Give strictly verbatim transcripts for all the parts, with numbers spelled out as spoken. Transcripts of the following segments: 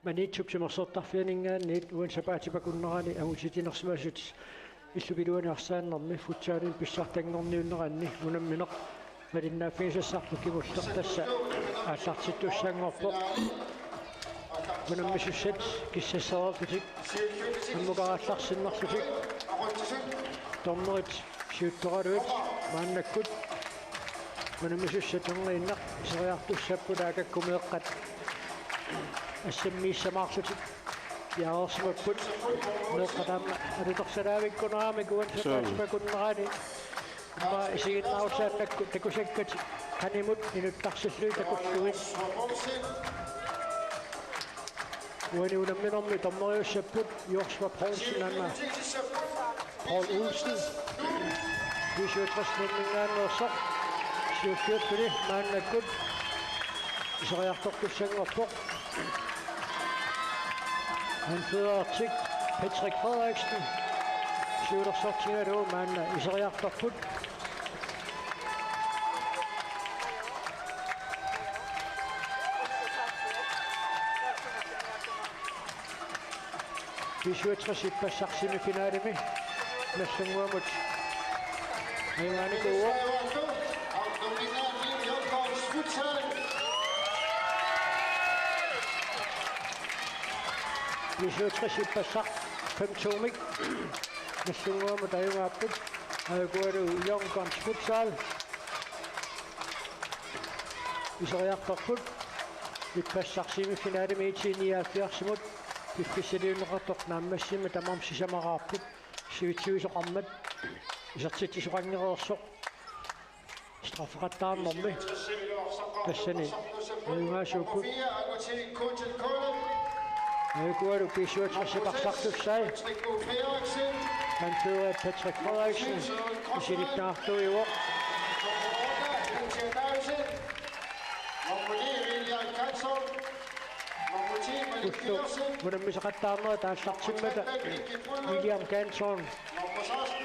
Maniitsup timersortarfianinngaanniit uani sapaatip akunnerani angutitinersimasut illup iluani arsaannermi futsalimi pissartanngorniunneranni unammineq malinnaaffigisassarput kingulleq tassa aallartittussanngorpoq. Unammisussat kissassareerlutik ammukaallarsinnerlutik dommerit siuttoraluit maannakkut unammisussat erniinnaq iseriartussapput, A-gukku meeqqat assammiissamaarlutik piareersimapput. Meeqqat aamma alutorsalaavikkunaramik uani sapaatip akunnerani aamma isiginnaarussaannakkut takusakkat qanimut inuttarsillugit takullugit. Uani unamminermi dommeriussapput Joshua Poulsen aamma Paul Olsen. B syvogtres-minngaanneersoq siulliulluni maannakkut iseriartortussanngorpoq. Anførertik Patrick Frederiksen siulersortigalugu maanna iseriartorput. B syvogtres ippassaq semifinalimi Nagdlunguamut ajugaanikuuvoq. B syvogtres ippassaq fem to-mik Nagdlunguamut ajugaapput. Ajukualu Young Guns Futsal iseriartorput. Ippassaq semifinalimi IT nioghalvfjerdsimut piffissaliunneqartoq naammassimmat tamarmik sisamaraarput. Sivitsivisoqarmat isertitsisoqanngereersoq straffeqattaarnermi tassani ajugaasuupput. Ajukualu B syvogtres-ip arsartussai. Anfører Patrick Frederiksen isilittartuivoq. Ullut unammisaqattaarnerat aallartimmata William Canton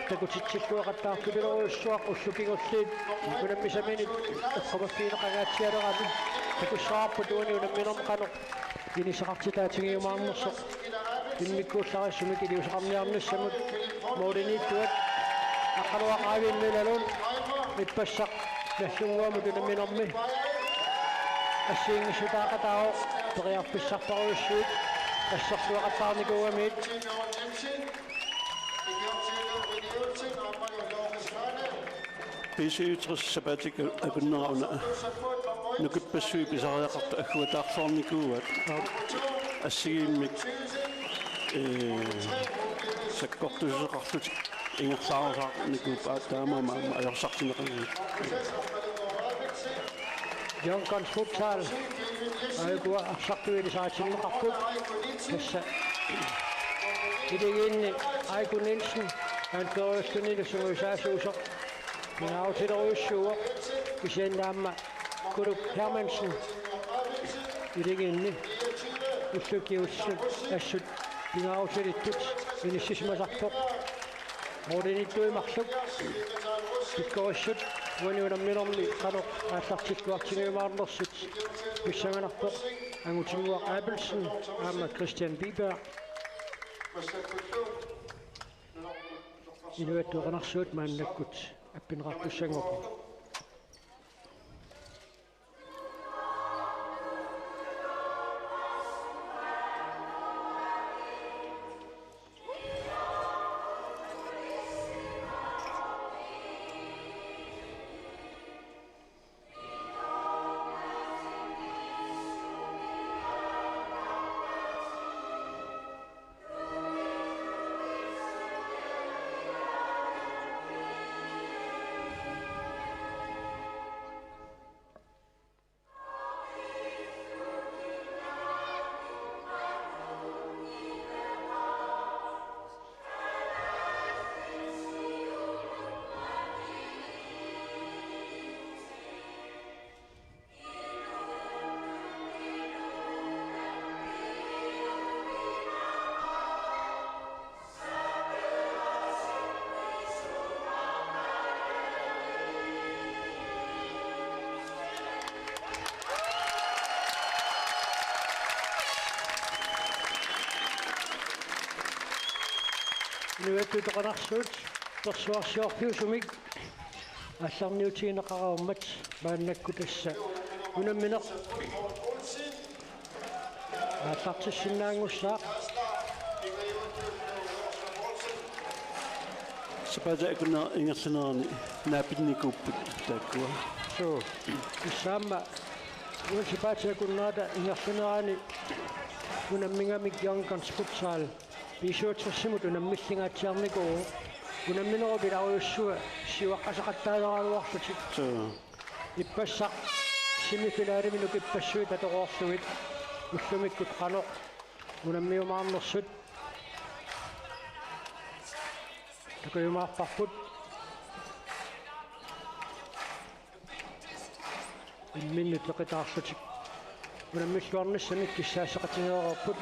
takutitsilluaqattaartupiloorujussuaq. Ullut kingulliit unammisaminit eqqumaffigineqangaatsialerami takussavarput uani unamminermi qanoq inissaqartitaatigiumaarnersoq immikkuullarissumik iliuuseqarniarnissamut. Målimiittuat Aqqaluaq Eivind Møllerlund ippassaq Nagdlunguamut unamminermi assigiinngissutaaqataavoq periarfissarpassuit assersueqattaarnikuugamiit. B syvogtres sapaatip akunnera una nukippassuit pisariaqartut agguataarluarnikuuaat. Assigiimmik, ee, sakkortuseqarlutik ingerlaarusaarnikuupput, taamaammat aamma ajorsartinneqanngilaq. Young Guns Futsal aajukua arsartuut ilisaritinneqarput. Tassa Iligiinni Aiku Nielsen anførerlunilu sungiusaasuusoq pingaarutilerujussuuvoq, kisianni aamma Kuluk Hermansen Iligiinni ullut kingulliit assut pingaarutilittut inissisimasarpoq. Målimiittuit marluk pikkorissut uani unamminermi qanoq aallartilluartigiumaarnersut pissanganarpoq Angutinnguaq Abelsen aamma Christian Wiberg. Inuit tuaqanarsuut maannakkut appineqartussanngorput. Nuiattut toqanarsuut persuarsiorfiusumik aallarniutigineqareermat maannakkut tassa unammineq aallartissinnaanngussaaq. Sapaatip akunnera ingerlanerani naapinnikuupput taakkua. Suu. Tassa aamma uani sapaatip akunnerata ingerlanerani unammigamik Young Guns Futsal B syvogtres-imut unammillingaatsiarnikuuvoq. Unamminerup ilarujussua siuaqqaseqattaaleraluarlutik. Suu. Ippassaq semifinalimi nukippassuit atoreerlugit ullumikkut qanoq unammiumaarnersut takujumaarparput. Imminnut peqitaarlutik unammilluarnissamik kissaasseqatigeereerput.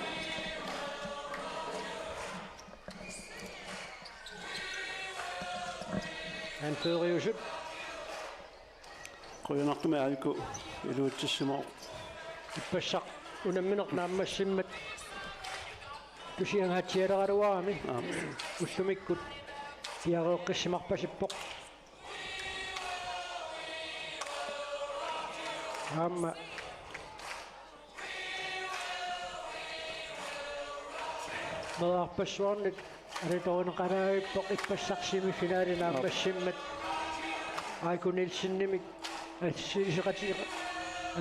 Anføriusut. Qujanartumik A I K iluatsissimavoq. Ippassaq unammineq naammassimmat tusingaatsialeraluarami. Aap. Ullumikkut piareeqqissimarpasippoq. Aamma meerarpassuarnik alitorineqalaavippoq ippassaq semifinali naammassimmat. Aiko Nielsenimik assiliseqati-,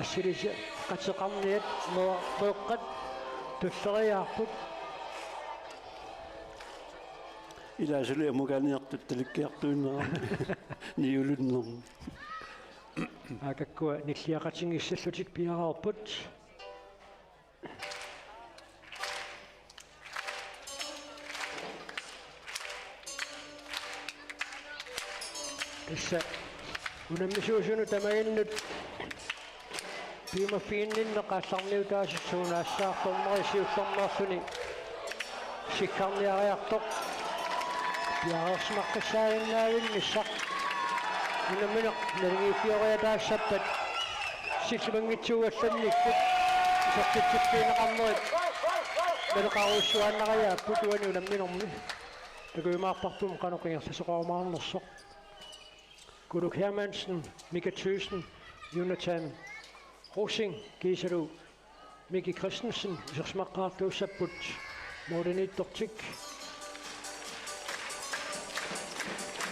assiliseqateqarniat meeqqat tulleriiaarput. Ilaasuli amukaaniartut talikkiartuinnarami niulunnermi. Aakakkua nilliaqatigiissallutik piareerput. Tassa unammisuusunut tamaginnut piumaffiginninneq aallarniutaasut suunaassaaq dommeri siullermeerluni sikkarniariartoq. Piareersimaqqissaannaavinnissaq unammineq naligiiffioriataassappat sillimanngitsuugallannikkut isertitsiffigineqarnerit naleqarujussuaannariaapput uani unamminermi. Takujumaarparput qanoq ingerlasoqarumaarnersoq. Kuluk Hermansen, Mika Thyssen, Jonathan Rosing kiisalu Miki Christensen isersimaqqaartuussapput målimiittortik.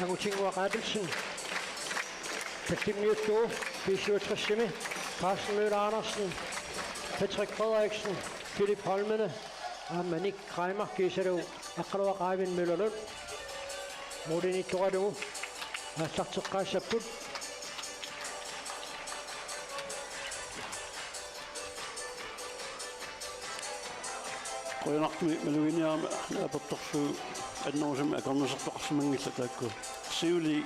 Angutinnguaq Abelsen tallimmiullugu B syvogtres-imi, Carsten Møller Andersen, Patrick Frederiksen, Philip Holmene, aamma Nick Kramer kiisalu Aqqaluaq Eivind Møller Lund. Målimiittoralugu aallarteqqaassapput. Qujanartumik maluginiarama naapertorsuup annerusumik akornusertoqarsimanngillat taakku. Siuli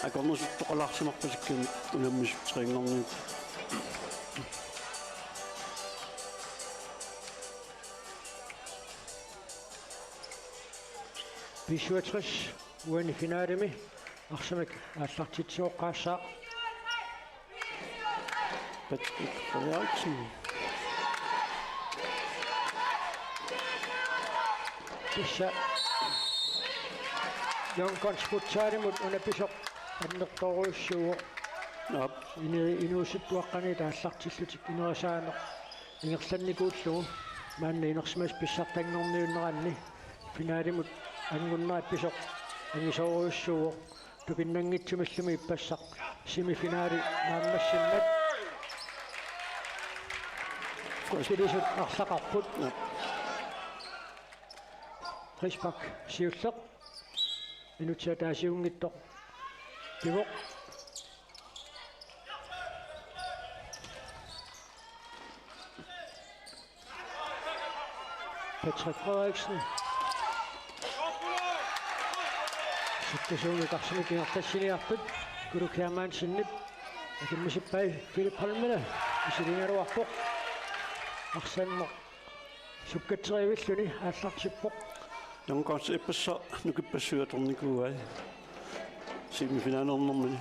akornusertoqalaarsimarpasikkamik unammisut treogtredive. B syvogtres uani finalemi arsamik aallartitsisoqaassaaq. Patrick Frederiksen. Tassa Young Guns Futsalimut una pisoq annertoorujussuuvoq. Aap. Ini-, inuusuttuaqqaniit aallartillutik inerisaaneq ingerlannikuullugu maanna inersimasut pissartanngorniunneranni finalimut angunnerat pisoq angisoorujussuuvoq. Tupinnanngitsumillu ippassaq semifinali naammassimmat. Kusilisut arlaqarput. Risbak siulleq. Minutsit ataasiunngitsoq pivoq. Patrick Frederiksen. Sukkasuumik arsamik ingerlassiniarput Kuluk Hermansenip. Akimmisippai Philip Holmene. Misiligaluarpoq. Arsamik sukkatseriarluni aallartippoq. Young Guns ippassaq nukippassuit atornikuuai. Semifinalernermini.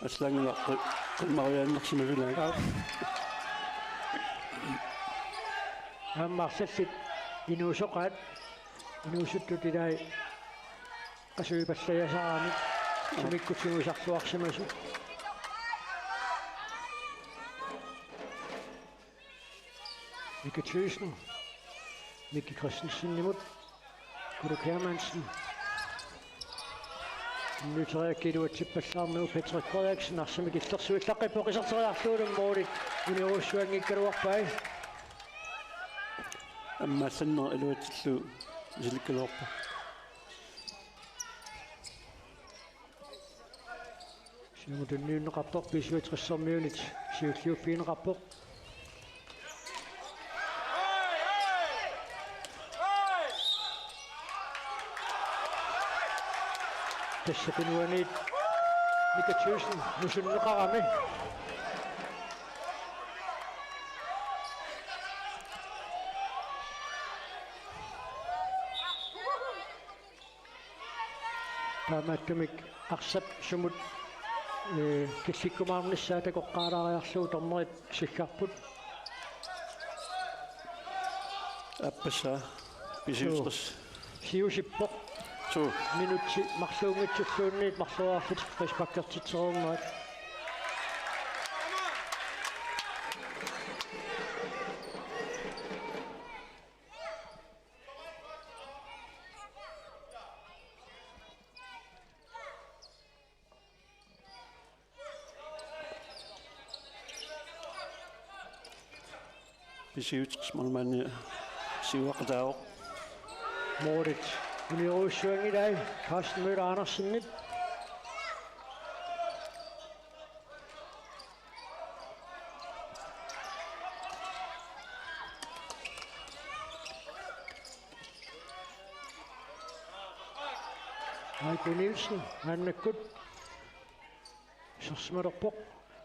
Allaanngilaq qi-, qimmariaannarsimaffilaat. Aap. Aamma arlallit inuusoqaat Inuusuttut ilai qasuipallajasarami sumikkut simuisarluarsimasut. Mika Thyssen, Miki Christensenimut, Kulu Hermansen. Nuteriakki iluatsippallaarnagu Patrick Frederiksen arsamik illersuillaqqippoq iserteriarlugu måli unioruussuanngikkaluarpai. Aamma allanneq iluatsillugu isilikkaluarpoq. Siumut tunniunneqartoq B syvogtressermiunit siulliuffigineqarpoq. Tassa tunuaniit Mika Thyssen nusunneqarami. Taamaattumik arsap sumut, ee, killikkumaarnissaa takoqqaalaariarlugu dommerit siggarput. Aappassaa. B syvogtres. Siusippoq. Suu. Minutsi marluunngitsulluunniit marloriarlutik frisparkertitsereernerat. B syvogtres målmandi siuaqataavoq. Målit unioruussuanngilai Carsten Møller Andersenip. Aiko Nielsen maannakkut isersimalerpoq.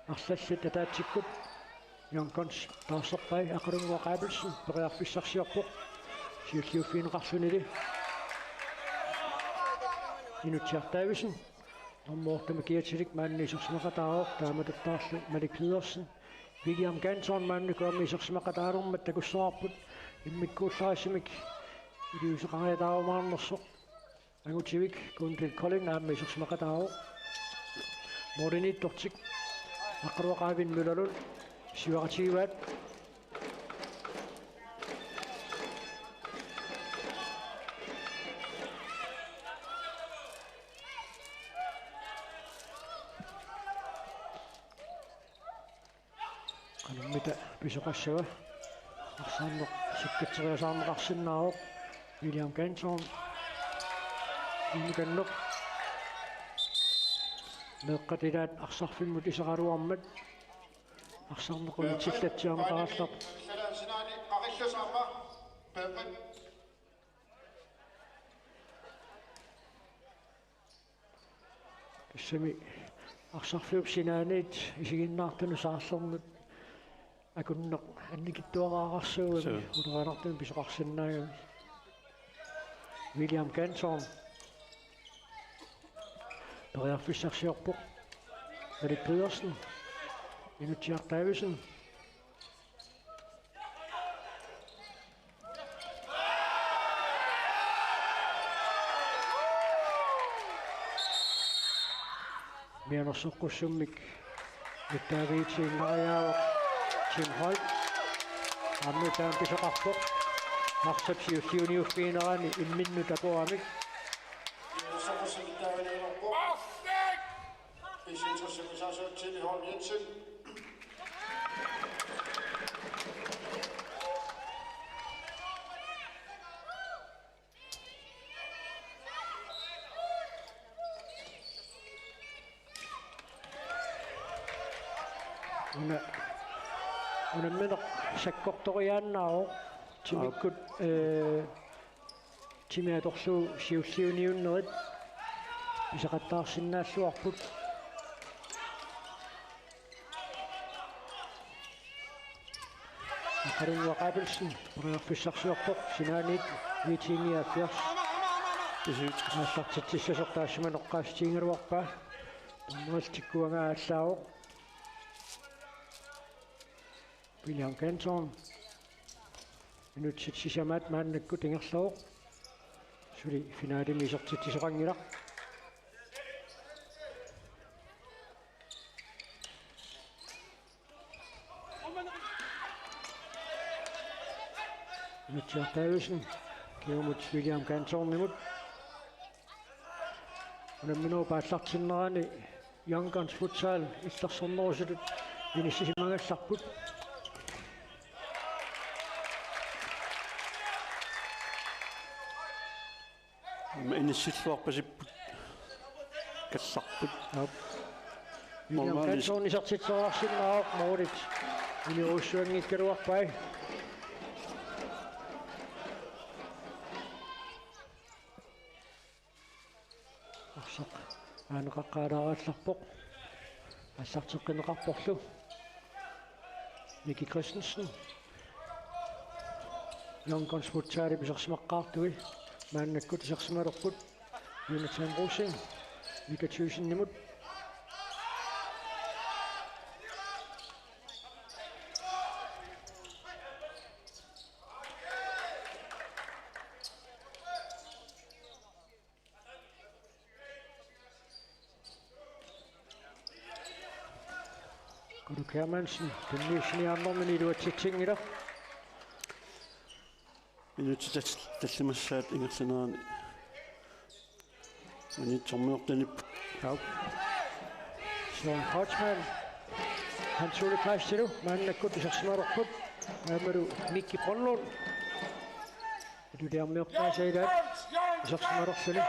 Arlallit ataatsikkut Jan Kons taarserpai, Aqalunnguaq Abelsen periarfissarsiorpoq siulliuffigineqarlunili. Inutsiaq Davidsen. Normoortami kiatilik maanna isersimaqataavoq, taamatuttaarlu Malik Pedersen. William Ganton maannakkut aamma isersimaqataalermat takussavarput, immikkuullarissamik iliuuseqariataarumaarnersoq. Angutivik Kundil Kolding aamma isersimaqataavoq. Målimiittortik Aqqaluaq Eivind Møllerlund siuaqatigivaat. Qanormita pisoqassava? Arsaanneq sikkatseriasaarneqarsinnaavoq. William Ganton. Inukanneq. Meeqqat ilaat arsarfimmut iseraluarmat arsarneq unitsillatsiarneqarallarpoq. Tassami arsarfiup sinaaniit isiginnaartunut saarlernut akunneq annikitsuararsuugami. Suu. Ulorianartumik pisoqarsinnaagami. William Ganton. Periarfissarsiorpoq. Malik Pedersen. Inutsiaq Davidsen. Mianersoqqussummik nittaaviitsiinnariaavoq Tim Holt. Aamma taama pisoqarpoq. Arsap siulliuniuffiginerani imminnut apuramik. Mianersoqqussummik nittaaviinnariaavoq. P syvogtres-imi saassussat Tim Holt Jensen. Una, unammineq sakkortoriaannaavoq. Timikkut, ee, timi atorlugu siulliuniunnerit pisaqattaarsinnaalluarput. Aqalunnguaq Abelsen periarfissarsiorpoq, sinaaniit V T nioghalvfjerds. Aallartitsissasoq taassuma noqqaassutigigaluarpaa. Dommerillu tikkuagaa aallaavoq. William Ganton. Minutsit sisamaat maannakkut ingerlavoq. Suli finalemi isertitsisoqanngilaq. Mitchell Davidsen, kingumut William Cantonimut. Unamminerup aallartinnerani Young Guns Futsal illersornerusutut inissisimagallarput. Aamma inissilluarpasipput kallarput. Aap. William Normaali- Canton isertitseriarsinnaavoq, målit uniorujussuanngikkaluarpai. Arsaq aaneqaqqaalaareerlarpoq. Aallarteqqinneqarporlu. Miki Christensen. Young Guns Futsalip isersimaqqaartui maannakkut isersimalerput. Jonathan Rosing. Mika Thygsenimut. Kulu Hermansen, tunniussiniarnermini iluatsitsinngilaq. Minutsit tallimassaat ingerlanerani maniitsormiortanipput. Aap. Søren Kreutzmann. Hans Ole Kleistilu, maannakkut isersimalerput. Aammalu Mikki Brønlund. Iluliarmiortaasa ilaat isersimalerluni.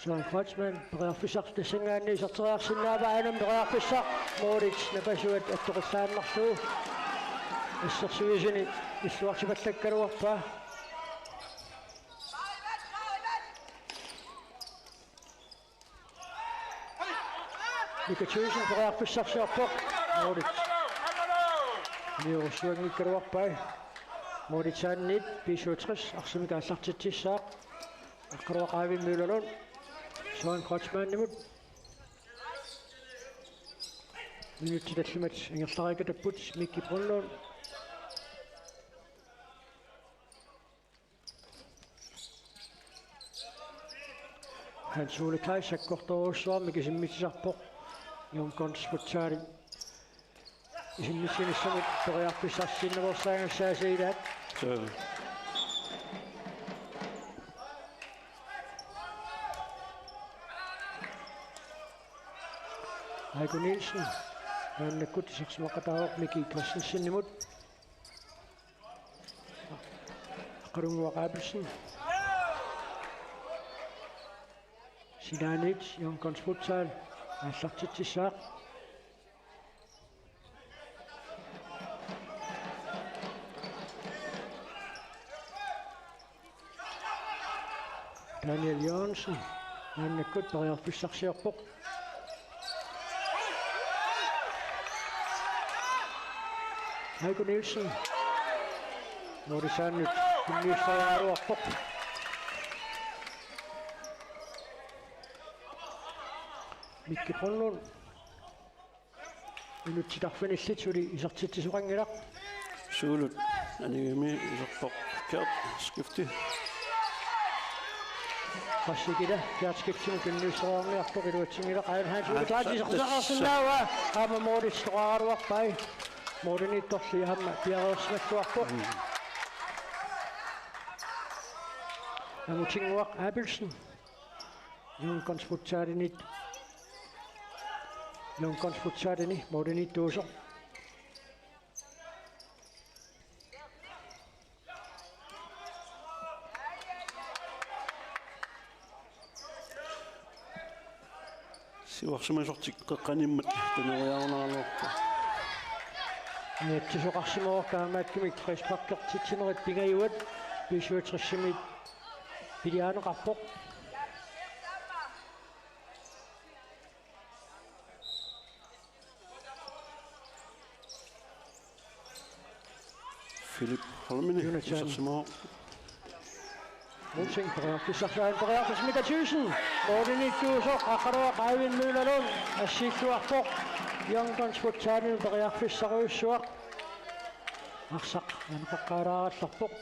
Søren Kreutzmann periarfissarsiortissanngaanniit iserteriarsinnaavaa, aajuna periarfissaq, målit napasuat attoqillaannarlugu. Assersuisuni illuarsipallakkaluarpaa. Mika Thygesen periarfissarsiorpoq. Målit uniorujussuanngikkaluarpai. Målitsinniit B syvogtres arsamik aallartitsissaaq. Aqqaluaq Eivind Møllerlund. Søren Kreutzmannimut. Minutsit tallimat ingerlareeqatapput, Mikki Brønlund. Hans Ole Kleist sakkortoorujussuarmik isimmitsisarpoq. Young Guns Futsali isimmitsinissamut periarfissarsiorneqarsinnaagassaasoq ilaat. Suu. Heiko Nielsen. Maannakkut isersimaqataavoq Miki Christensenimut. Aqqalunnguaq Abelsen. Sinaaniit Young Guns Futsal aallartitsissaaq. Daniel Jørgensen. Maannakkut periarfissarsiorpoq. Heiko Nielsen. Målitsinniit tunniusseriaraluarpoq. Mikki Brønlund. Minutsit arfinillit suli isertitsisoqanngilaq. Suulut anigami iserpoq Gert Skifte. Qassikila Gert Skifte tunniusseriarniarpoq, iluatsinngilaq. Aajuna Hans Ole Kleist isertitseriarsinnaavaa, aamma målit toqaraluarpai. Målimiittorli aamma piareersimalluarpoq. Angutinnguaq Abelsen. Young Guns Futsaliniit. Young Guns Futsalini målimiittuusoq. Siuarsimasortik qeqqanimmat tunniusseriarunaraluarpoq. Inatsisoqarsimavoq taamaattumik frisparkertitsinerit pingajuat B syvogtres-imiit piliaaneqarpoq. Philip Holmene. Jonathan. Isersimavoq. Rosing periarfissarsiaq, periarfissaq Mika Thygesen. Målimiittuusoq Aqqaluaq Eivind Møllerlund assiilluarpoq. Young Guns Futsalimi periarfissarujussuaq. Arsaq aaneqaqqaalaarallarpoq.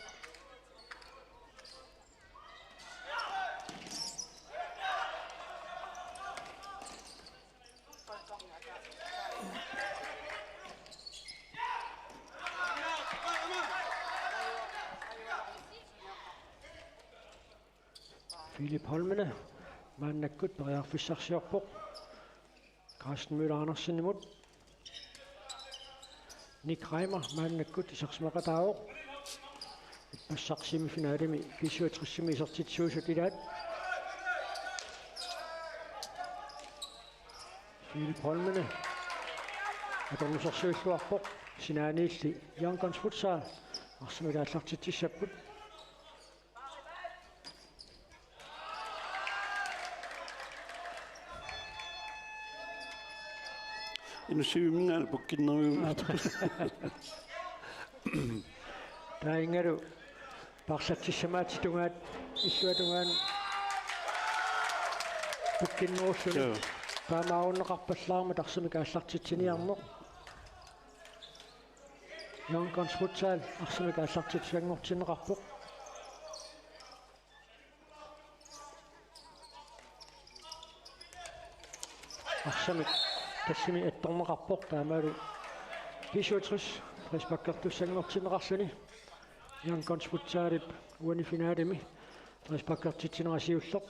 Philip Holmene maannakkut periarfissarsiorpoq Carsten Møller Andersenimut. Nick Reimer maannakkut isersimaqataavoq. Ippassaq semifinalimi B syvogtresimi isertitsisuusut ilaat. Philip Holmene atornusersuilluarpoq. Sinaaniilli Young Guns Futsal arsamik aallartitsissapput. Inussivimminngaanniit pukkinnerujummik. Taannalu paarlatsissamaatitut tungaanut illuatungaanut pukkinnerulluni. Joo. Taamaarunneqarpallaarmat arsamik aallartitsiniarneq. Young Guns Futsal arsamik aallartitsisanngortinneqarpoq. Arsamik tassami attorneqarpoq, taamalu B syvogtres frisparkertussanngortinneqarluni. Young Guns Futsalip uani finalimi frisparkertitsinera siulleq.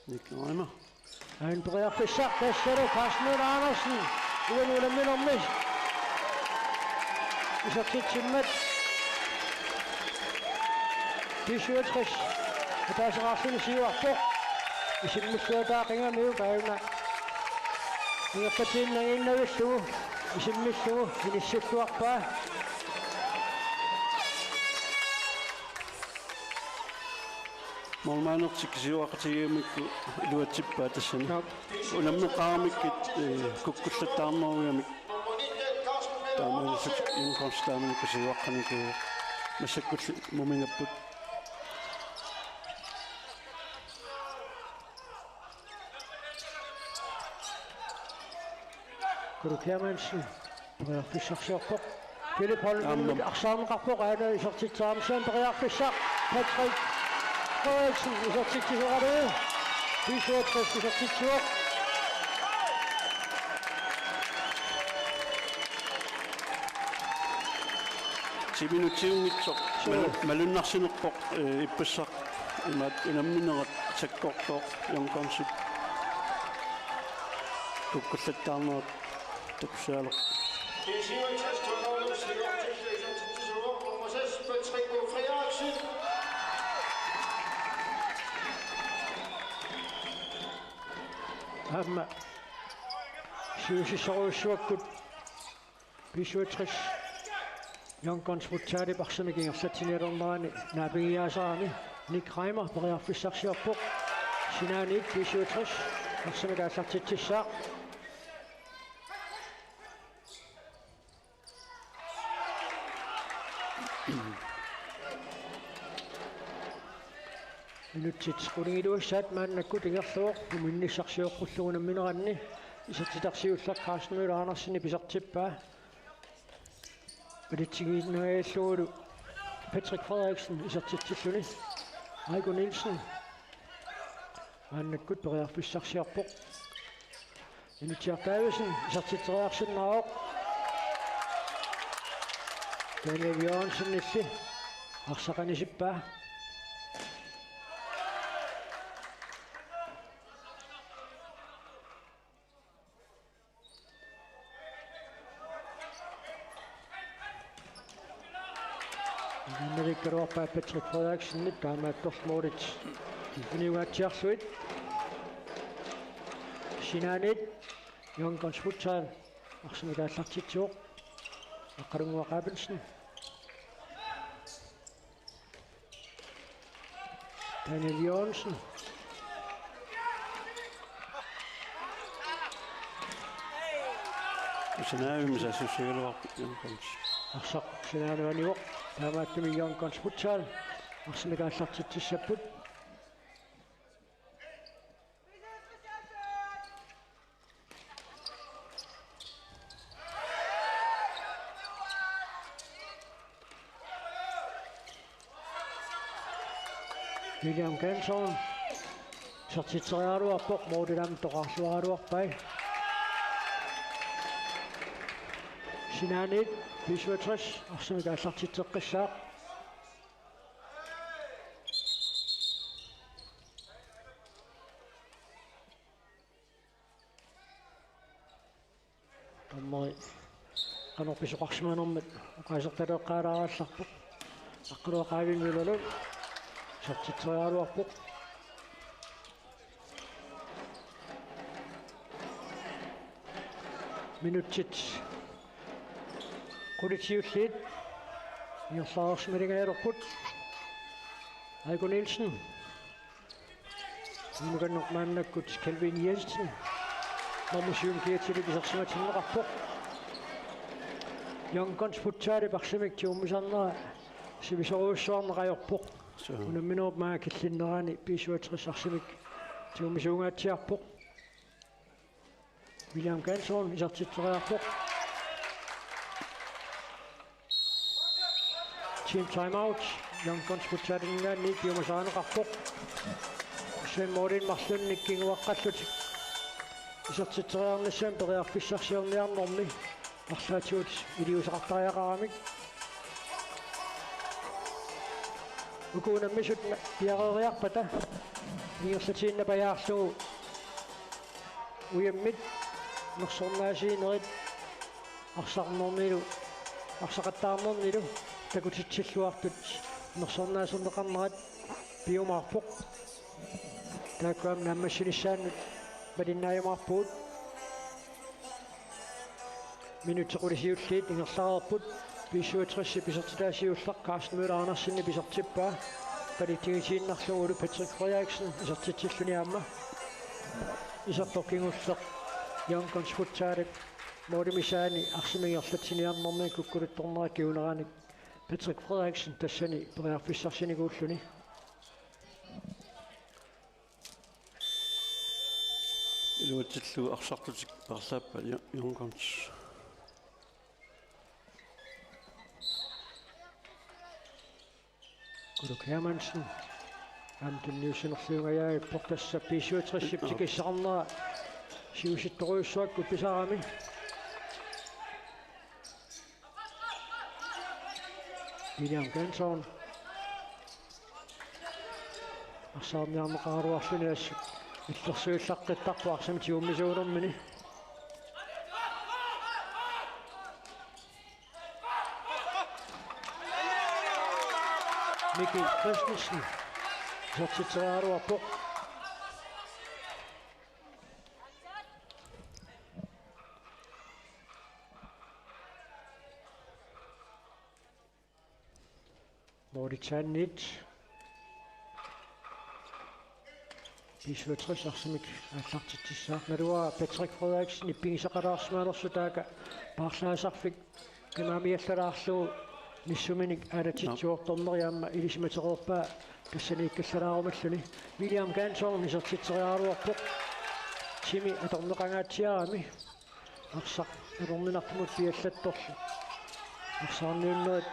Nick Reimer. Aana periarfissaq tassalu Carsten Møller Andersen. Uani unamminermi isertitsimmat B syvogtres ataaseqarluni siuarpoq. Isimmilluataaqqigamiuk aana. Ingerlatiinnannginnavillugu isimmillugu inissilluarpaa. Målmandertik siuaqatigigamikku iluatsippaat tassani. Joo. Unammeqqaaramikkit, eh, kukkullattaarnerugamik. Taamaalillutik indkomst taamanikkut siuaqqanikuuvoq. Massakkulli mumingapput. Kurt Hermansen periarfissarsiorpoq. Philip Holmenilu aamma arsaarneqarpoq, aana isertitseriarmat periarfissaq. Patrick Frederiksen isertitsisoralugu. B syvogtres isertitsivoq. Ti minutsiunngitsoq. Suu. Malu-, malunnarsinerpoq, eh, ippassaq. Imaattoq unamminerat sakkortooq Young Gunsip. Kukkullattaarnerat takussaaleq. Aamma siusissorujussuakkut B syvogtres Young Guns Futsalip arsamik ingerlatsinialernerani naapigiaasarami Nick Reimer periarfissarsiorpoq. Sinaaniit B syvogtres arsamik aallartitsissaaq. Minutsit qulingiluassaat maannakkut ingerlavoq, muminnissarsioqqullugu unammineranni. Isertitaq siulleq Carsten Møller Andersenip isertippaa. Palitsigiinnangajallugulu Patrick Frederiksen isertitsilluni. Aiko Nielsen maannakkut periarfissarsiorpoq. Inutsiaq Davidsen isertitseriarsinnaavoq. Daniel Jørgensenilli arsaq anisippaa. Innavikkaluarpaa Patrick Frederiksenip taamaattorli målit aniugaatsiarlugit. Sinaaniit Young Guns Futsal arsamik aallartitsivoq. Aqqalunnguaq Abelsen. Daniel Jørgensen. Sinaaniit saassussigaluarpoq Young Guns. Arsaq sinaaniit anivoq. Taamaattumik Young Guns Futsal arsamik aallartitsissapput. William Gernsson. Isertitseriaraluarpoq, målip aamma toqqarluaraluarpai. C Sinaaniit B syvogtres arsamik aallartitseqqissaaq. Dommeri qanoq pisoqarsimanermat oqaasertaleqqaalaarallarpoq. Aqqaluaq Aavin Møller-Lund isertitseriaraluarpoq. Minutsit qulit siulliit ingerlareersimalingajalerput. Aiko Nielsen. Unukanneq maannakkut Kelvin Jensen. Nummer syv kiatsilik isersimatinneqarpoq. Young Guns Futsalip arsamik tigummisarnera sivisoorujussuarneq ajorpoq. Suu. Unamminerup maanga killinnerani B syvogtres arsamik tigummisuungaatsiarpoq. William Ganson isertitseriarpoq. Team timeout. Young Guns Futsaliminngaanniit piumasarineqarpoq. Svend Morten marlunnik kinguaqqallutik isertitseriarnissamut periarfissarsiorniarnermi arlaatigut iliuuseqartariaqaramik. Uku unammisut piareeriarpata ingerlatiinnapajaarlugu ujammit nersornaasiinerit arsarnernilu arsaqattaarnernilu takutitsilluartut nersornaaserneqarnerat piumaarpoq. Taakku aamma naammassinissaannut malinnaajumaarpugut. Minutsit qulit siulliit ingerlareerput. B syvogtres isertitaa siulleq Carsten Møller Andersenip isertippaa. Palitsigisiinnarlugu Patrick Frederiksen isertitsilluni aamma. Isertoq kingulleq Young Guns Futsalip målimisaani arsamik ingerlatsiniarnermi kukkuluttornera kinguneranik Patrick Frederiksen tassani periarfissarsinikuulluni. Iluatsillugu arsartutik paarlaappaat Young Guns. Kuluk Hermansen. Aamma tunniussinerliungajaavippoq tassa B syvogtres-ip tikissaqarnera siusittorujussuakkut pisarami. William Ganson. Arsaarniarneqaraluarluni assut illersuillaqqittarpoq arsamik tigummisuunermini. Mikkel Christensen isertitseriaraluarpoq. Målitsaanniit B syvogtres arsamik aallartitsissaaq. Naluara Patrick Frederiksen ippigisaqalaarsimanersoq taaka paarlaasarfik qimaamiallalaarlugu nissuminik aalatitsiortorneri aamma ilisimatereerpaa tassaniikkallarumalluni. William Ganson isertitseriaraluarpoq. Timi atorneqangaatsiarami. Arsaq atorninartumut piallattorlu. Arsaarniunnerit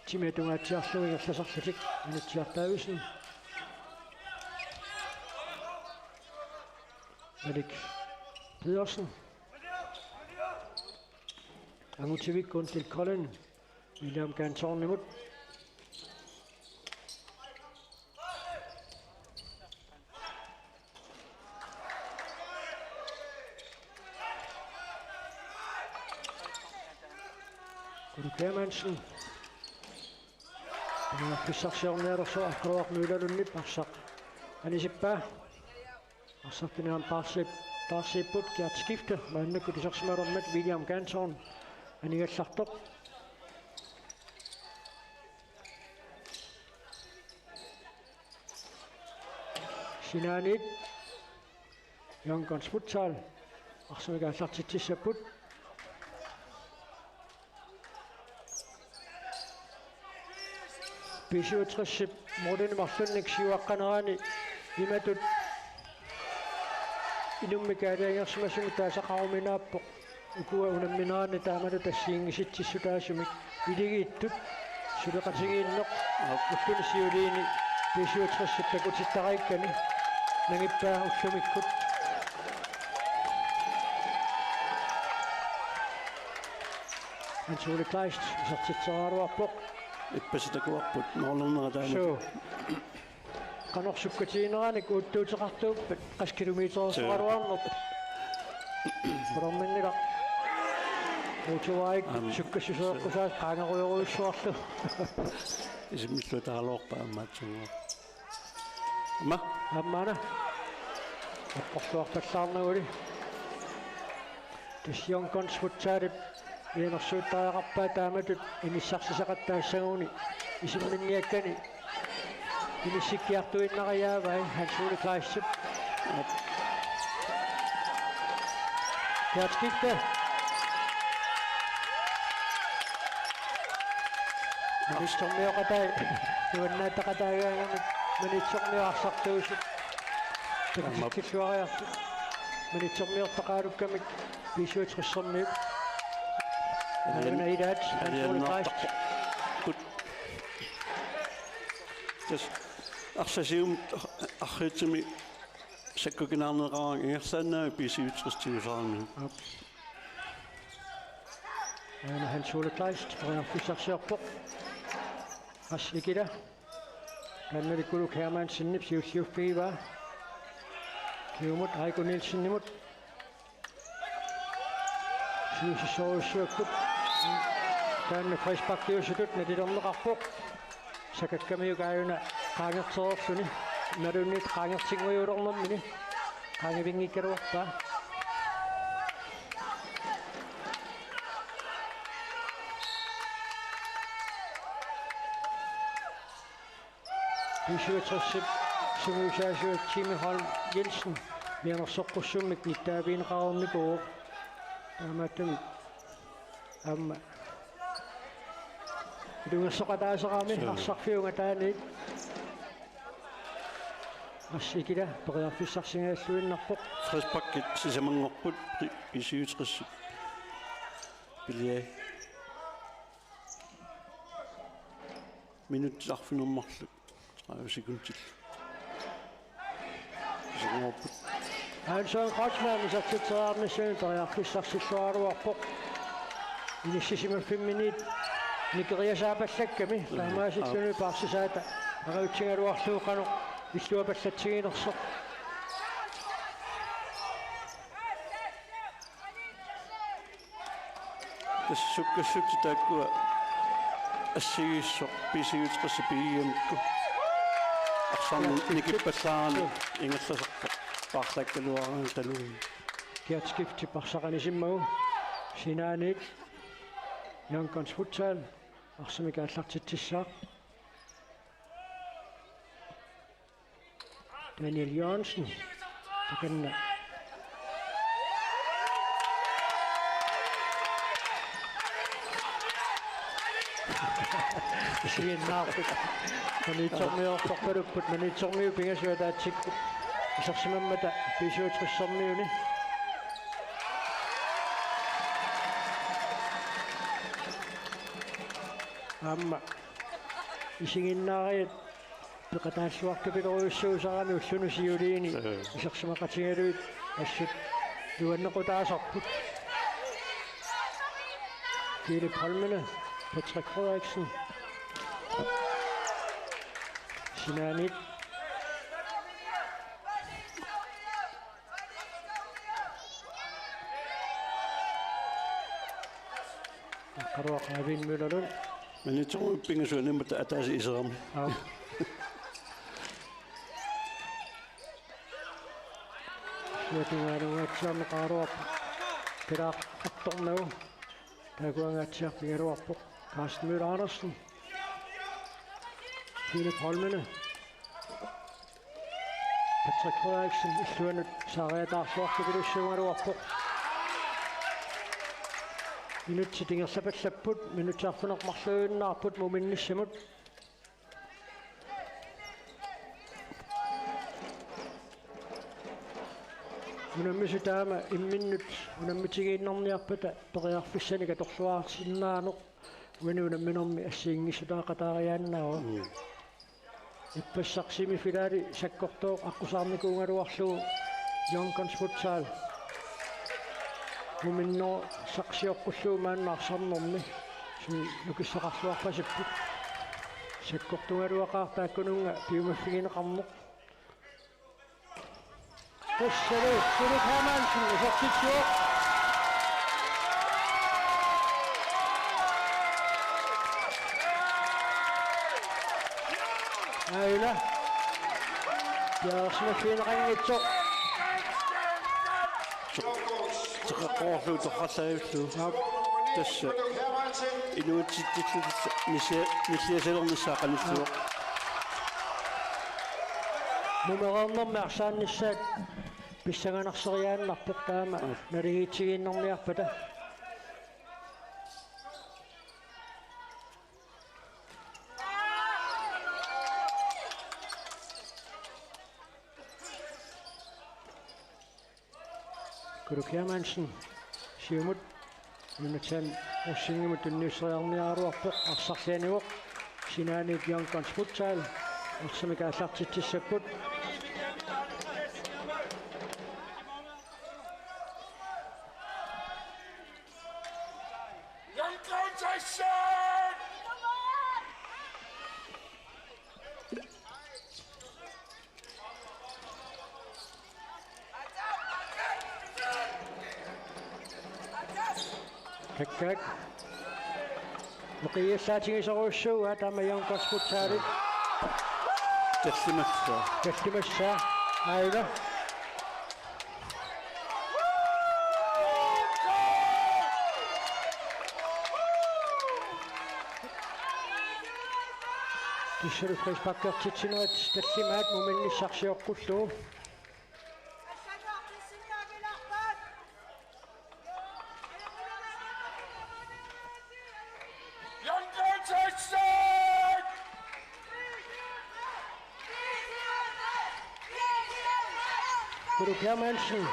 timi atungaatsiarlugu ingerlasarlutik. Anutsiaq Davidsen. Malik Pedersen. Angutivikkut til Colin. William Gansonimut. Kurt Hermansen. Periarfissarsiornialersoq Aqqaluaq Møller-Lundip arsaq anisippaa. Arsartuni aamma paarsiip-, paarsiipput. Kiartskifte maannakkut isersimalermat William Ganson anigallartoq. Sinaaniit Young Guns Futsal arsamik aallartitsissapput. B syvogtres-ip målini marlunnik siuaqqanerani imatut inummik aalajangersimasumik taasaqaruminaappoq. Ukua unammineranni taamatut assigiinngisitsissutaasumik iligiittut suleqatigiinneq ulluni siuliini B syvogtres-ip takutittariikkani nangippaa ullumikkut. Hans Ole Kleist isertitseriaraluarpoq. Ippassaq takuarput noorlernera taanna. Suu. Qanoq sukkatigineranik uuttuuteqartuuppat qassit kilometerersoraluarnerput. Qularnanngilaq. Motorvejip Aam. Sukkassuseeqqusaasut qaangerujorujussuarlugu. Isimmiluataarluarpaa aamma atsunngua. Aamma. Aamma ana. Eqqorluarpallaarnaguli. Tassa Young Guns Futsalip mianersuuttariaqarpaa taamatut inissarsiaqattaassaguni isimminniakkani inissikkiartuinnariaavai Hans Ole Kleistip. Kærtskifte. Manitsormioqatai. Nuannaataqataagaangamik. Manitsormioq arsartuusut. Takutikilluariartut. Manitsormiortaqaalukkamik B syvogtressermiut. Aana ilaat. Hans Ole Kleist. Kut. Tassa arsaq siumut arriitsumik sakkukinaarneqaraangat ingerlaannaq B syvogtres tigusaarneq. Aap. Aana Hans Ole Kleist, periarfissarsiorpoq. Ars Ikila. Kannalikkulu Hermansenip siulliuffigivaa. Kingumut Aiko Nielsenimut. Siusissorujussuakkut. Taanna frisparkiusutut nalilerneqarpoq. Sakakkamiuk aajuna qaangertereerluni. Imaluunniit qaangertinngujuulernermini. Qaangivinngikkaluarpaa. B syvogtresip sungiusaasuat Jimmy Holm Jensen mianersoqqussummik nittaavigineqareernikuuvoq. Taamaattumik aamma ilungersoqataaserami. Suu. Arsarfiup angataaniit. Ars Ikila periarfissarsigalluinnarpoq. Frisparkit sisamanngorput B syvogtresip. Piliai. Minutsit arfineq-marluk tredive sekundit. Iserngorput. Hansen Kreutzmann isertitseriarnissamut periarfissarsilluaraluarpoq. Inissisimaffimminit nikeriasaapallakkami. Mm. Taamaasilluni Aap. Paarsisaata. Arajutsigaluarlugu qanoq illuapallatsiginersoq. Tassa sukkassutsip taakkua assigiissoq B syvogtresip pigigamikku. Arsarneq nikippallaarani ingerlasarpoq. Paarlaakkaluaraangat talugu. Kærtskiftip arsaq anisimmagu. Sinaaniit Young Guns Futsal arsamik aallartitsissaaq. Daniel Jørgensen. Takanna. Isiginnaarput. Maniitsormiortorpalupput, maniitsormiut pingasut ataatsikkut. Isersimammata B syvogtressermiuni. Aamma. Isiginnaariat peqataalluartupilorujussuusarami ulluni siuliini. Ee. Isersimaqatigalugit assut nuannequtaasarput. Philip Holmene, Patrick Frederiksen. Sinaaniit. Aqqaluaq Aviin Møllerlund. Maniitsormiut pingasut animmat ataaseq iserami. Aap. Suatingaalunngatsiarneqaraluarpoq. Pilaartornagu. Taakuangaatsiarpigaluarpoq. Carsten Møller Andersen. Philip Holmene. Patrick Frederiksen illuanut saariataarluartupilussuugaluarpoq. Minutsit ingerlapallapput, minutsit arfineq-marluinnaapput muminnissamut. Unammisut taama imminnut unammitigiinnarniarpata periarfissanik atorluarsinnaaneq uani unamminermi assigiinngissutaaqataariaannaavoq. Mm. Ippassaq semifinali sakkortooq aqqusaarnikuugaluarlugu Young Guns Futsal. Muminnersarsioqqullugu maanna arsarnermi. Sumi nukissaqarluarpasipput. Sakkortugaluaqaaq taakkununnga piumaffigineqarneq. Tassalu Ulrik Hermansen isertitsivoq. Aajuna. Piareersimaffigineqanngitsoq. Teqeqqorlugu torrallaavillugu. Aap. Tassa. Inuutsitsilluta nisia-, nilliasalernissaa qanillugu. Mumereernermi arsaannissaat pissanganarseriaannarpoq taama naligiitsigiinnarniarpata. Ulrik Hermansen, siumut, Jonathan Rosingimut tunniusseriarniaraluarpoq, arsarlianivoq, sinaaniit Young Guns Futsal, arsamik aallartitsissapput. Kakkaak. Meqiiallaatigisorujussuugaat aamma Young Guns Futsalit. Tallimassaaq. Tallimassaaq. Aajuna. Tassalu frisparkertitsinerit tallimaat muminnissarsioqqullugu. Ulrik Hermansen,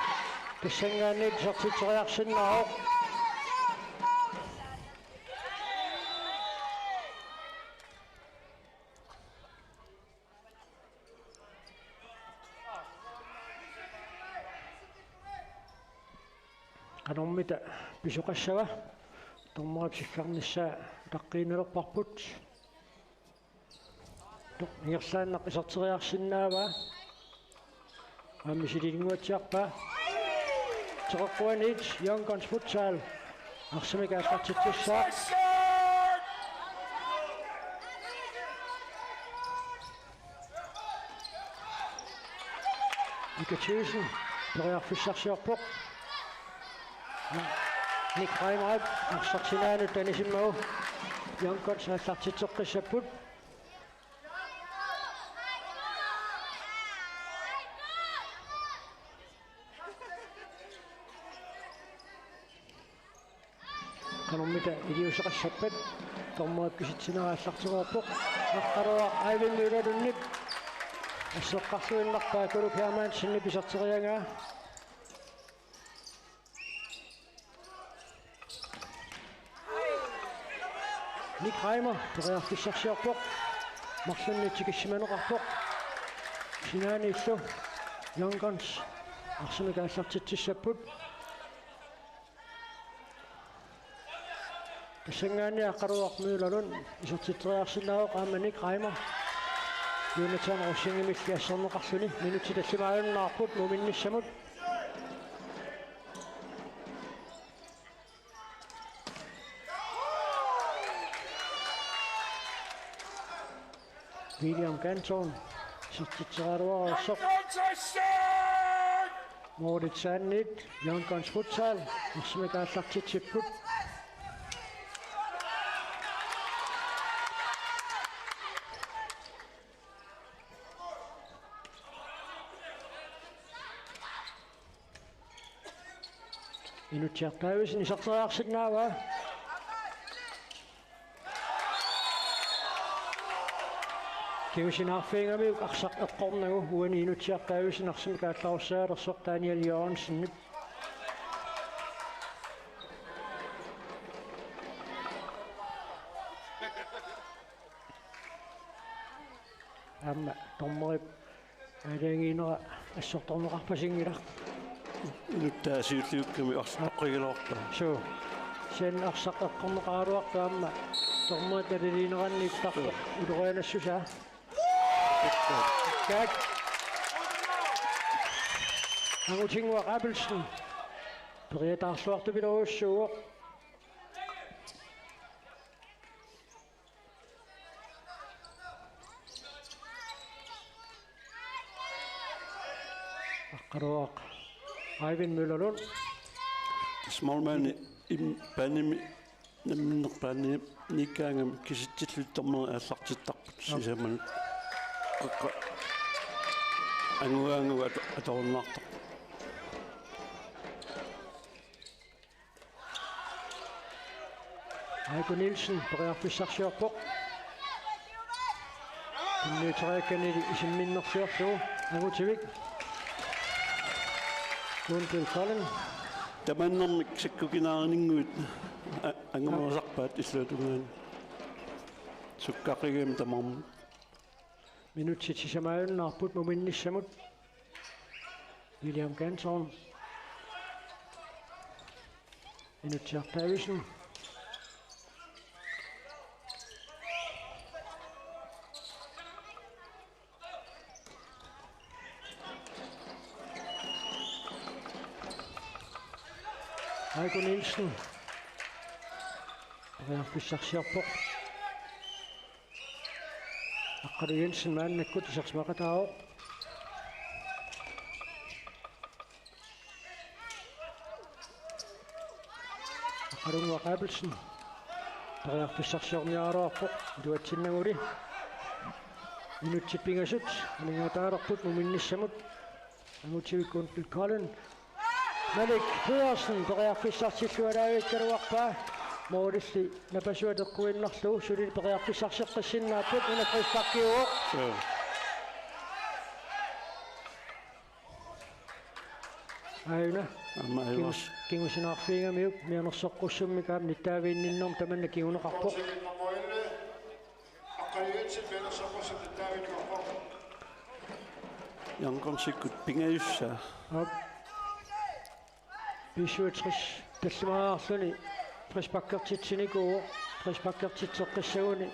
tassanngaanniit isertitseriarsinnaavoq. Qanormita pisoqassava, dommerip siggarnissaa utaqqiinnarparput. Ingerlaannaq iserteriarsinnaavaa. Aamma misilinnguatsiarpaa. Teqeqquaniit Young Guns Futsal arsamik aallartitsissaaq. Mika Thyssen periarfissarsiorpoq. Nick Reimer arsaq sinaanut anisimmagu Young Guns aallartitseqqissapput. Qanormita iliuuseqassappat, dommerip kisitsinera aallartereerpoq. Aqqaluaq Eivind Møller Lundip asseqqarluinnarpaa Ulrik Hermansenip iserteriagaa. Nick Reimer periarfissarsiorpoq. Marlunnik tikissimaneqarpoq. Sinaaniillu Young Guns arsamik aallartitsissapput. Tassanngaanniit Aqqaluaq Møller Lund isertitseriarsinnaavoq aamma Nick Reimer Jonathan Rosingimilli asserneqarluni. Minutsit tallimaajunnaarput muminnissamut. William Canton isertitseriaraluarsoq. Moritz Sandit, Young Guns Futsal, arsamik aallartitsipput. Inutsiaq Davidsen iserteriarsinnaavaa. Kingusinaarfiugamiuk arsaq eqqornagu uani Inutsiaq Davidsen arsamik aallarussaalersoq Daniel Jørgensenip. Aamma dommerip aalajangiinera assortorneqarpasinngilaq. Inuttaasiulliukkami arsaq toqqigilaartaa. Suu. Sen arsaq eqqorneqaraluartoq aamma. Tormat taliliineranni ittartoq. Suu. Ulorianassusaa. Kaak. Angutinnguaq Abelsen. Periataarluartupilorujussuuvoq. Aqqaluaq Eivind Møller Lund. Smallman im panimi namminnerpaani niikkaangami kisitsillutik dommeri aallartittarput. Aap. Sisamanut. Qaqqa. Anguaangu ato-, atorunnaartarput. Aiko Nielsen periarfissarsiorpoq. Tunniuteriakkanili isimminnersiorlugu angutivik. Kuuntil Kolen. Tamannermik sakkukinaarinnguit a-, angumerisarpaat illuatungaani. Sukkaqigami tamarmik. Minutsit sisamaajunnaarput muminnissamut. William Ganton. Inutsiaq Davidsen. Aiko Nielsen. Periarfissarsiorpoq. Aqqalu Jensen maannakkut isersimaqataavoq. Aqqalunnguaq Abelsen. Periarfissarsiorniaraluarpoq iluatsinnaguli. Minutsit pingasut aningaataalerput muminnissamut. Angutivikkut Kolen. Malik Pedersen periarfissarsilluaraavikkaluarpaa. Målilli napasua teqquinnarlugu suli periarfissarseqqissinnaapput, una frisparkiuvoq. Suu. Aajuna. Aamma ajuvas. Kingus-, kingusinaarfiigamiuk mianersoqqussummik aamma nittaaviinninnermut tamanna kinguneqarpoq. Jan Konsikkut pingajussaa. Aap. B syvogtres tallimaarluni frisparkertitsinikuuvoq, frisparkertitseqqissaguni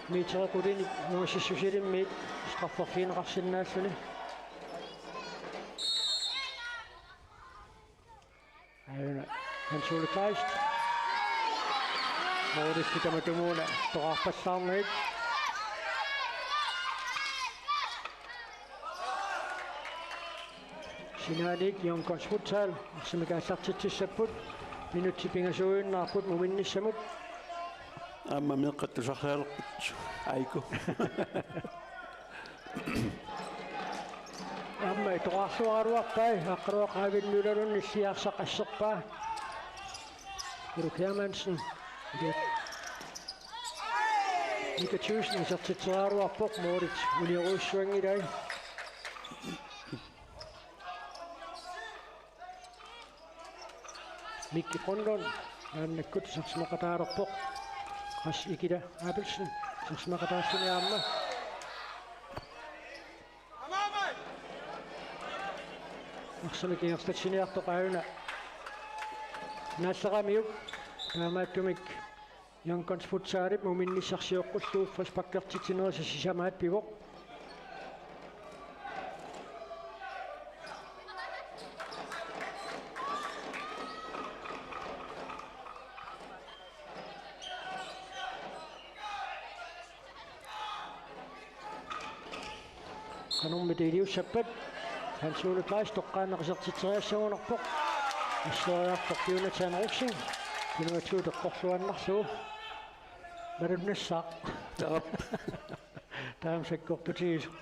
meterit qulinik ungasissusilimmik strafferfigineqarsinnaalluni. Aajuna Hans Ole Kleist. Målilli tamatumuuna toqqarpallaarnagit. Sinaaniit Jon Konsfutsaal arsamik aallartitsissapput. Minutsit pingasuujuinnarput muminnissamut. Aamma meeqqat tusarsialerput. Aiku. Aamma itoqarluaraluarpai, Aqqaluaq Eivind Møller Lund illit arsaq asserpaa. Uluk Hermansen. Mika Thyssen isertitseriaraluarpoq, målit uniorujussuanngilai. Mikki Brønlund maannakkut isersimaqataalerpoq. Qas Ikila Abelsen isersimaqataalluni aamma. Arsamik ingerlatsiniartoq aajuna naalleramiuk, taamaattumik Jon Konsfutsalip muminnissaq sioqqullugu frisparkertitsinerisa sisamaat pivoq. Qanormita iliussappat? Hans Ole Kleist toqqaannaq isertitseriassagunarpoq. Asseriartoq Jonathan Rosing. Kinuatsiut eqqorluannarlugu. Malunnassaaq. Taap. Taama sakkortutigisoq.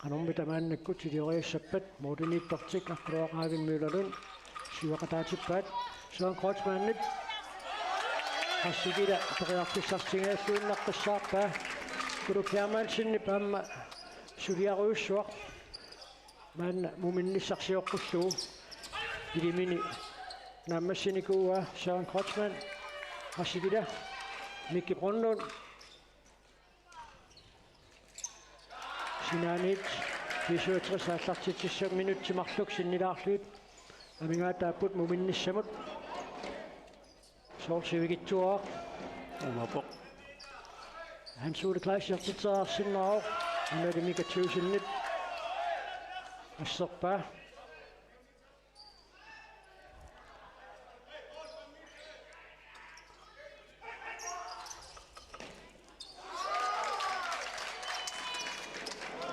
Qanormita maannakkut ilioriassappat? Målimiittartik Aqqaluaq Eivind Møller Lund siuaqataatippaat. Søren Kreutzmannip. Qas Ikila periarfissarsingajalluinnaqqissaarpaa. Uluk Hermansenip aamma suliarujussuaq. Maanna muminnissaq sioqqullugu ilimini Naammassinikuuaa Søren Kreutzmann, Rassi Kila, Mikki Brønlund. Sinaaniit B syvogtres aallartitsissammut minutsit marluk sinnilaarlugit amigaataapput muminnissamut. Soorlu sivikitsuaraq. Umapoq. Hans Ole Kleist isertitseriarsinnaavoq. Anali Mika Thyussenip asserpaa.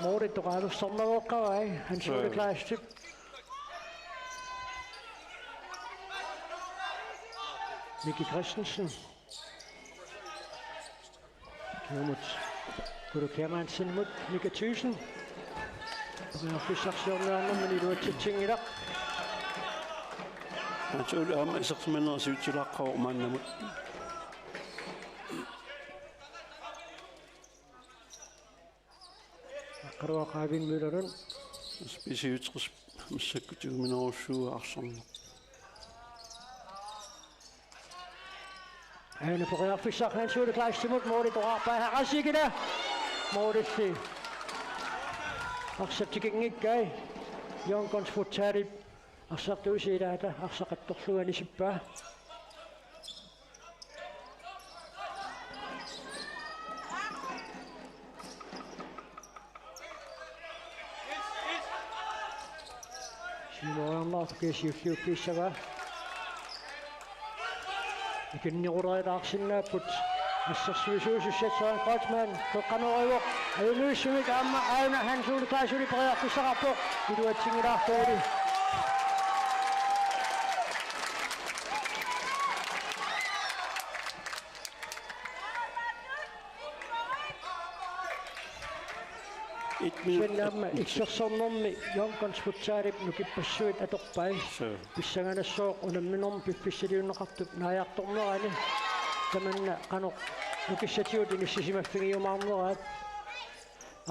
Mooritoq alussarnaveeqqavai, Hans Ole Kleistip. Miki Christensen. Kiumut Kulu Hermansenimut Mika Thyssen. Periarfissarsiorniarnermini iluatsitsinngilaq. Hans Ole aamma isersimaneq siutsilaqqavoq maannamut. Aqqaluaq Eivind Møllerlund. B syvogtres massakkut tigumminerussuuvoq arsarneq. Aana periarfissaq Hans Ole Kleistimut mooli toqarpaa Rassi Kila. Moolilli arsaq tikinngikkai. Young Guns Futsalip arsartuusiilaata arsaq attorlugu anisippaa. Siumoriarneq kiisiulliukkiissavaa. Ikinnerulaarsinnaapput. Assersuisuusussat Søren Kreutzmann qeqqanoorivoq. Ajunnguissummik aamma aana Hans Ole Kleistip periarfissaqarpoq. Iluatsinngilaartuuli. Et minut. Kisianni aamma illersornermi Young Guns Futsalip nukippassuit atorpai. Suu. Pissanganassaaq unamminermi piffissaliunneqartup naajartornerani. Tamanna qanoq nukissatigut inissisimaffigiumaarneraat.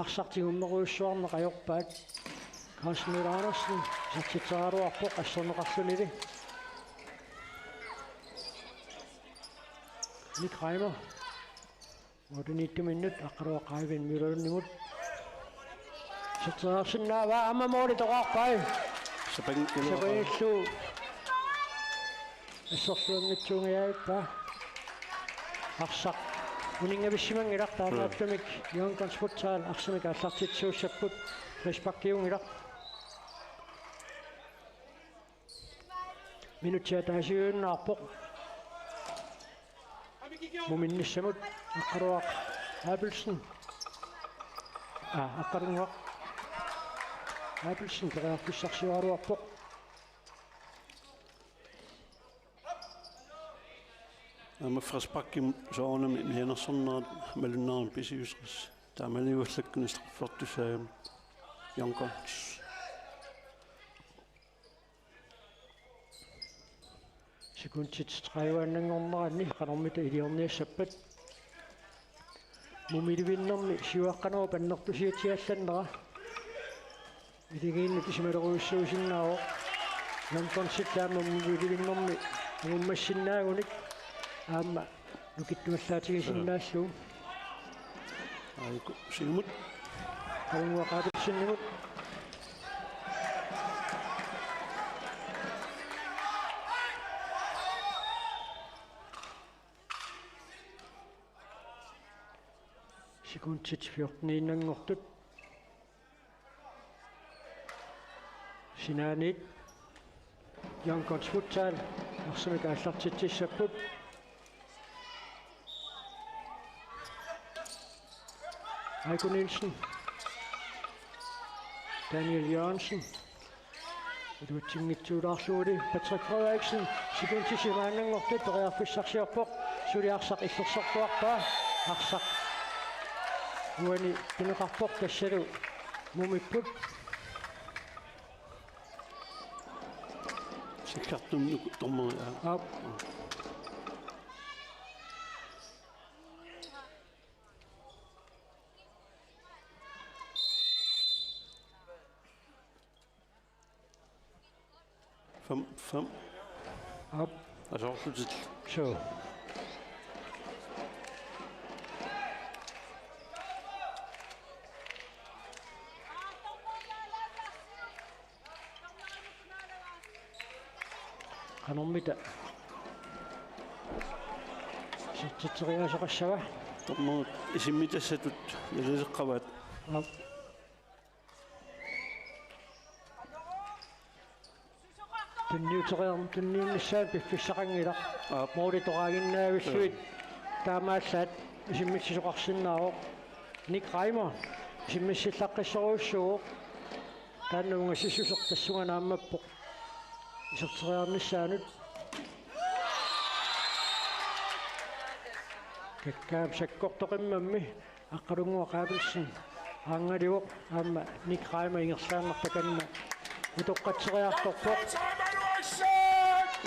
Arsaq tigummerujussuarneq ajorpaat. Carsten Møller Andersen isertitseriaraluarpoq asserneqarlunili. Nick Reimer. Mooriniittuminnut Aqqaluaq Eivind Møllerlundimut. Isertitseriarsinnaavaa aamma mooli toqarpai. Sapang-, Sapangillu. Asserluanngitsuungajavippaa. Arsaq uninngavissimanngilaq taamaattumik Young Guns Futsal arsamik aallartitsisuussapput. Frisparkiunngilaq. Minutsit ataasiinnarpoq. Muminnissamut Aqqaluaq Abelsen. Aa, Aqqaluaq Abelsen periarfissarsioraluarpoq. Aamma frisparkimut soorunami mianersornerat malunnarami B syvogtres. Taamaniuallakkut straffeertussaagamik. Young Guns. Sekundit tredive-annanngorneranni qanormita iliorniassappat. Mumilivinnermi siuaqqanerup annertusiatsiallannera. Iligiinnut isumalerujussuusinnaavoq. Young Gunsit aamma mumilivinnermi angummassinnaagunik aamma nukittuallaatigisinnaalluni. Aajuku siumut. Qalunnguaq Abelsenimut. Sekundit fjorteniinnanngortut. Sinaaniit Young Guns Futsal arsamik aallartitsissapput. Aiko Nielsen. Daniel Jørgensen. Iluatsinngitsuulaarluguli Patrick Frederiksen. Sekundit simaannanngortut periarfissarsiorpoq. Suli arsaq illersortuarpaa. Arsaq uani pineqarpoq tassalu mumipput. Sikkartunnuk dommeri, aa. Aap. Fem, fem. Aap. Asoorlutillu. Suu. Qanormita isertitseriaaseqassava? Dommerit isimmitassatut nalileqqavaat. Aap. Tunniuteriar-, tunniunnissaanut piffissaqanngilaq. Aap. Målitoqaaginnavillugu. Joo. Taamaallaat isimmitsisoqarsinnaavoq. Nick Reimer isimmitsillaqqissorujussuuvoq. Taanna ungasissuseq tassunga naammappoq iserteriarnissaanut. Kakkaak sakkortoq immammi Aqqalunnguaq Abelsen aangalivoq, aamma Nick Reimer ingerlaannaq takanna utoqqatseriartorpoq.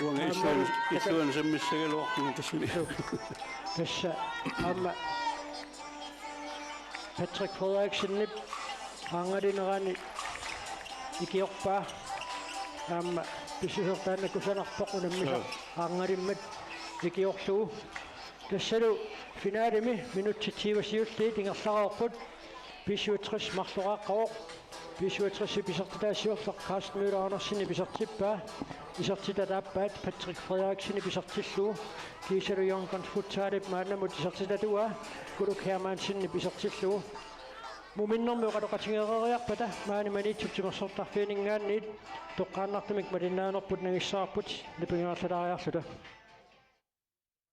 Uanga illuan, aamma illuan sammissagaluarpunga tassani. Tassa aamma Patrick Frederiksenip aangalinerani ikiorpaa. Aamma pissuseq taanna kusanarpoq unammisaq. Joo. Aangalimmat ikiorlugu. Tassalu finalemi minutsit tyve siulliit ingerlareerput. B syvogtres marloqaaqqavoq. B syvogtres isertitaassiorlaq Carsten Møller Andersen isertippaa. Isertitat aappaat Patrick Frederiksen isertillugu. Kiisalu Jørgen Futsalip maannamut isertitat uaa Kuluk Hermansen isertillugu. Muminnermi oqaloqatigereeriarpata maani Maniitsup timersortarfianinngaanniit toqqaannartumik malinnaanerput nangissavarput napinngilaariarluta.